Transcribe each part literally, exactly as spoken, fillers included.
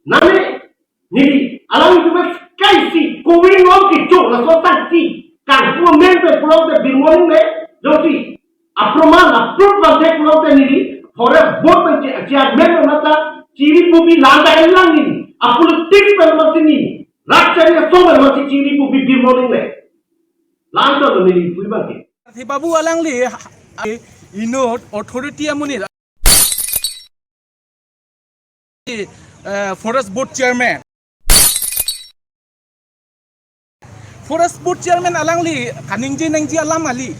Name, neli, alanglitum kaisi, kowing om kecho, laso tangsi, kangpu amen pen pulote Birmoni me, jongsi, aproman, aproof bangke pulote neli, forest board pen che, chairman pen mata, chiri pupi lanta elang neli, apolitics pen masi neli, rakchari aso pen masi chiri pupi Birmoni me. Lanta lo neli, pui bangke. Sarthe Babu alangli, inut authority amonit, eh, forest board chairman. Forest board chairman alangli kaningje nangji alam kali.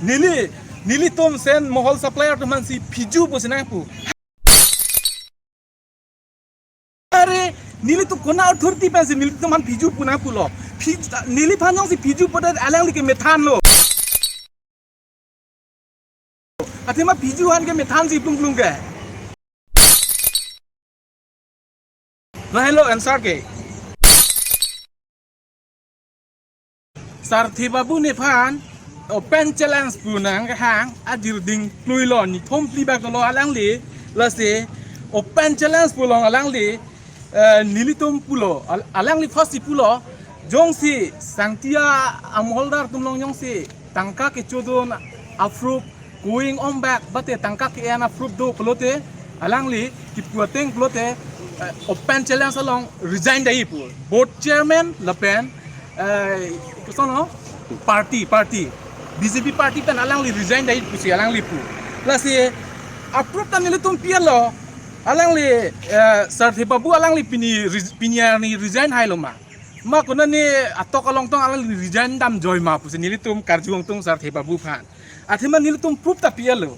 Neli, nelitum Sen Mohol supplier atum aphansi phiju pusi nangpu. Are, nelitum konat authority pensi nelitum aphan phiju pu nangpulo. Phij-, neliphan jongsi phiju pudet alangli ke methanlo. Athema phiju aphan ke methansi plung plung ke. Lahelo answer ke. Sarthe Babu nephan open challenge pu nangkehang, ajirding kluilo, nithom phli bak lo alangli, lasi open challenge pu along alangli, eh, nelitum pulo, al-, alangli first si pulo, jongsi Sangti amoholdar atum along jongsi tangka kechodun aproof, kowing om bak, bate tangka ke-en aproof do pulote, alangli kipu ateng pulote, eh, open challenge along resign dai pu. Board chairman lapen, eh, koson ho? Party, party. B J P party pen alangli resign dai pusi alangli pu. Lasi aproof ta nelitum pilo, alangli, eh, Sarthe Babu alangli pini res-, pini arni resign hailo ma. Ma konat ne atok along tong alangli resign damjoi ma pusi nelitum karju ongtung Sarthe Babu aphan. Athema nelitum proof ta pilo.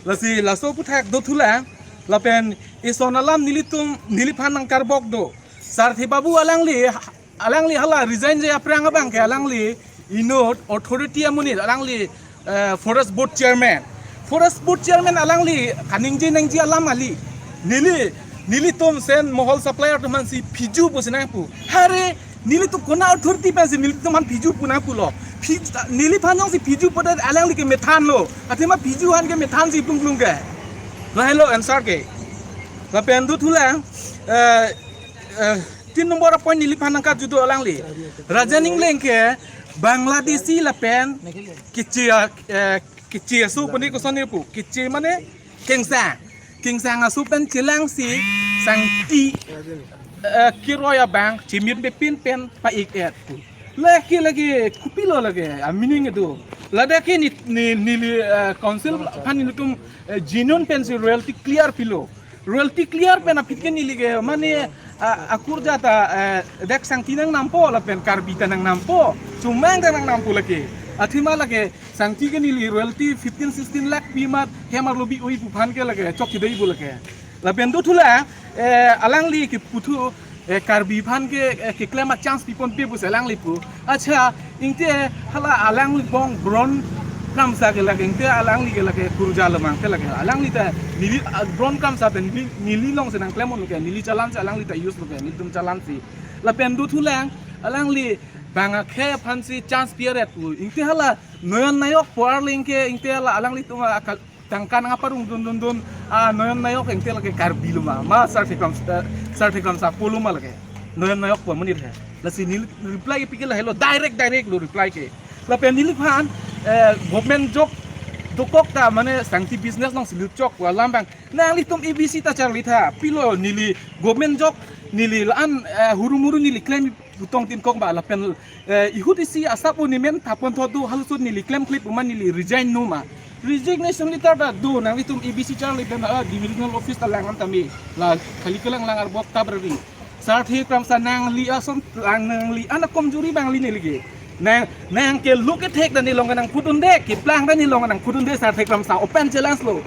Lasi laso aphuthak dothulang, lapen ison alam nelitum neliphan nangkarbok do. Sarthe Babu alangli, alangli hala resign je aphrang abangke alangli inut authority amonit, alangli, eh, forest board chairman. Forest board chairman alangli kaningje nangji alam kali. Neli, nelitum Sen Mohol supplier atum aphansi phiju pusi nangpu. Are, nelitum konat authority pensi nelitum aphan phiju pu nangpulo. Phij-, neliphan jongsi phiju pudet alangli ke methanlo. Athema phiju aphan ke methansi plung plung ke. Lahelo answer ke. Lapen dothulang, eh, eh, tin nombor point neliphan nangkarju do alangli. Raja Ningleng ke Bangladeshi lapen keche, eh, keche aso pu ne koson ne pu. Keche mane kengsang. Kengsang aso pen chelangsi Sangti, eh, keroi abang chimit bepin pen pa-ik et pu. Lake lake kopilo lake, a meaning do. Ladak ke ne, ne, neli, eh, council aphan nelitum, eh, genuine pensi royalty clear pilo. Royalty clear pen aphi ke neli ke mane, ah, akurja ta, eh, dak Sangti nangnampo lapen Karbi ta nangnampo, Chomang ta nangnampo lake. Athema lake Sangti ke neli royalty fifteen sixteen lakh pi amat hem arlo bi-oi pu aphan ke lake chok kedei pu lake. Lapen dothulang, eh, alangli keputhu, eh, Karbi aphan ke, eh, keklem a-chance piponpe pusi alangli pu. Accha, ingte hala alangli bong Bron Kramsa ke lake, ingte alangli ke lake kurja lamang ke lake. Alangli ta neli, ah, Bron Kramsa pen neli, neli alongsi nangklem un ke, neli chalangsi alangli ta use lo ke, nelitum chalangsi. Lapen dothulang, alangli bang akhei aphansi chance pi-et pu. Ingte hala Noyon Nayok pu arleng ke, ingte hala alanglitum akal tangka nangparong dun dun dun, ah, Noyon Nayok ingte lake Karbi lo ma, ma Sarthe Kram, eh, Sarthe Kramsa pulo ma lake. Noyon Nayok pu amonit he. Lasi neli reply ke pi ke lahelo, direct direct lo reply ke. Lapen neliphan, eh, government job dokok ta mane Sangti business alongsi lut chok pu alam abang. Nanglitum A B C ta charli tha, pilo neli government job neli la-an, eh, huru muru neli klem pu tong tin kok ba lapen, eh, ihut isi asap unimen thapon thot do halaso neli klemkle pu ma neli resign nu ma. Resignation letter ta do, nanglitum A B C charli pen, ah, divisional office ta lang an tame. La khali kelang lang arbok ta berari. Sarthe Kramsa nangli ason lang nangli an akomjuri abang kali neli ke. Nang, nang ke look attack ta nelong nangpudunde, keplang ta nelong nangpudunde Sarthe Kramsa open challenge lo.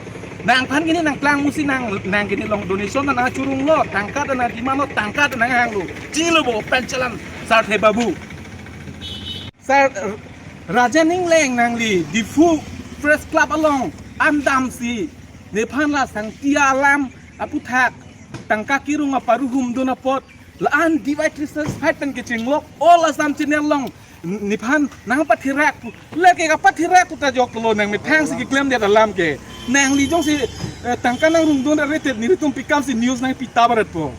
Nangphan ke ne nangplang musi nang, nang ke nelong donation ta nangchurunglo, tangka ta nang-demand lo, tangka ta nanghanglo. Chinglo bo open challenge Sarthe Babu. Sar, Raja Ningleng nangli Diphu Press Club along an damsi nephan la Sangti alam aphuthak tangka kerung aparu humdun apot la-an divide resist fight pen kechinglok All Assam Channel along nephan nangpatherak pu. Lake kapatherak pu ta joklo, nangmethangsi keklemdet alam ke. Nangli jongsi eh, tangka nangrungdun arete nelitum pikam si news nangpi ta barat po.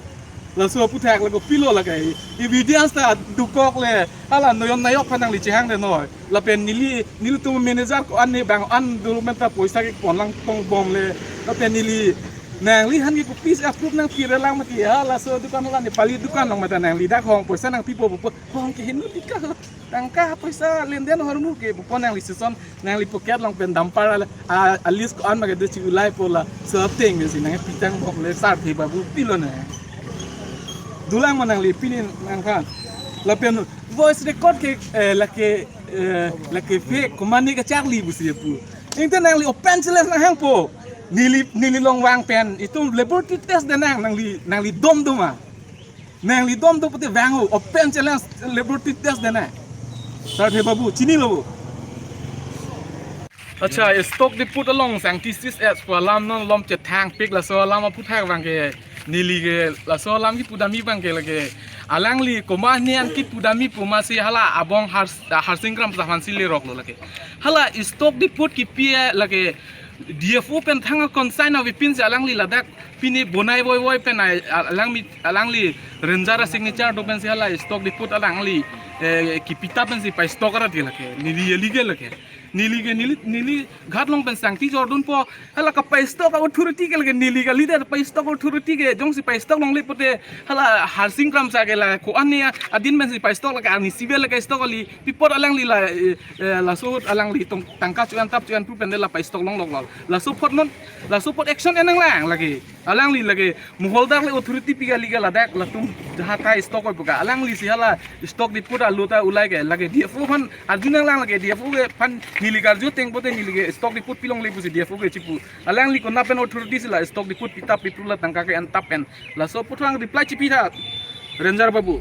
Laso aphuthak lake kopilo lake. Evidence ta dokok le. Hala noyon nayok aphan nangli chehangdun noi. Lapen neli nelitum manager ko-an ne bang-an dolo menta poisa kepon lang tongbom le. Lapen neli nangli aphan ke kopisi approve nangpi relang mati ha. Laso dukan hala Nepali dukan along mata nangli dak hong poisa nangpipo po. Hong ke hinu tika. Tangka poisa lenden ahormu ke pupo nangli season nangli pocket along pen dampar a, a, a list ko-an ma kedo chi ulai po laso ateng si nangpi tangbom le Sarthe Babu pilo na. Dolang ma nangli pini nangphan. Lapen voice record ke eh, lake eh, lake fake komatne kacharli pusi pu. Ingte nangli open challenge nanghangpo. Neli neli along vang pen itum laboratory test dun nang nangli nangli dom doma. Nangli dom do pute vang ho, open challenge laboratory test dun nang. Sarthe Babu, chinilo. Accha, stock depot along sangti sis es pu alam non lom chethangpik laso alam aphuthak abang ke neli ke laso alam kipudamji abang ke lake. Alangli komatne an kipudamji pu masi hala abong Har, Harsing Kramsa aphan si lerok lo lake. Hala stock depot kipi lake D F O pen thang consign avepin si alangli ladak pini bonai voivoi pen ai, alangmi, alangli ranger a signature do pen si hala stock depot alangli eh, kipita pen si pa stock arat ke lake. Neli illegal lake. Neli ke neli neli ghat along pen sangti jordun po hala kapa stock authority ke lake neli kali de pa stock authority ke jongsi pa stock longle pute hala Harsing Kramsa ke la ko-an ne adin pen si pa stock lake ani sibe lake stock kali pi apot alangli la eh, eh, laso alangli tong tangka chuan tap chuan pu pen de la pa stock longlok lo. Laso apot non laso apot action en nanglang lake. Alangli lake moholdar le authority pi kali ke ladak latum jaha kai stock oi pu ka. Alangli si hala stock depot alu ta ulai ke lake D F O aphan arju nanglang lake D F O ke aphan neli karju ateng pute neli ke stock depot pi longle pusi D F O ke chipu. Alangli konat pen authority si la stock depot pi tap pi pru la tangka ke en tap pen. Laso aphuthak reply chipi tha. Ranger Babu.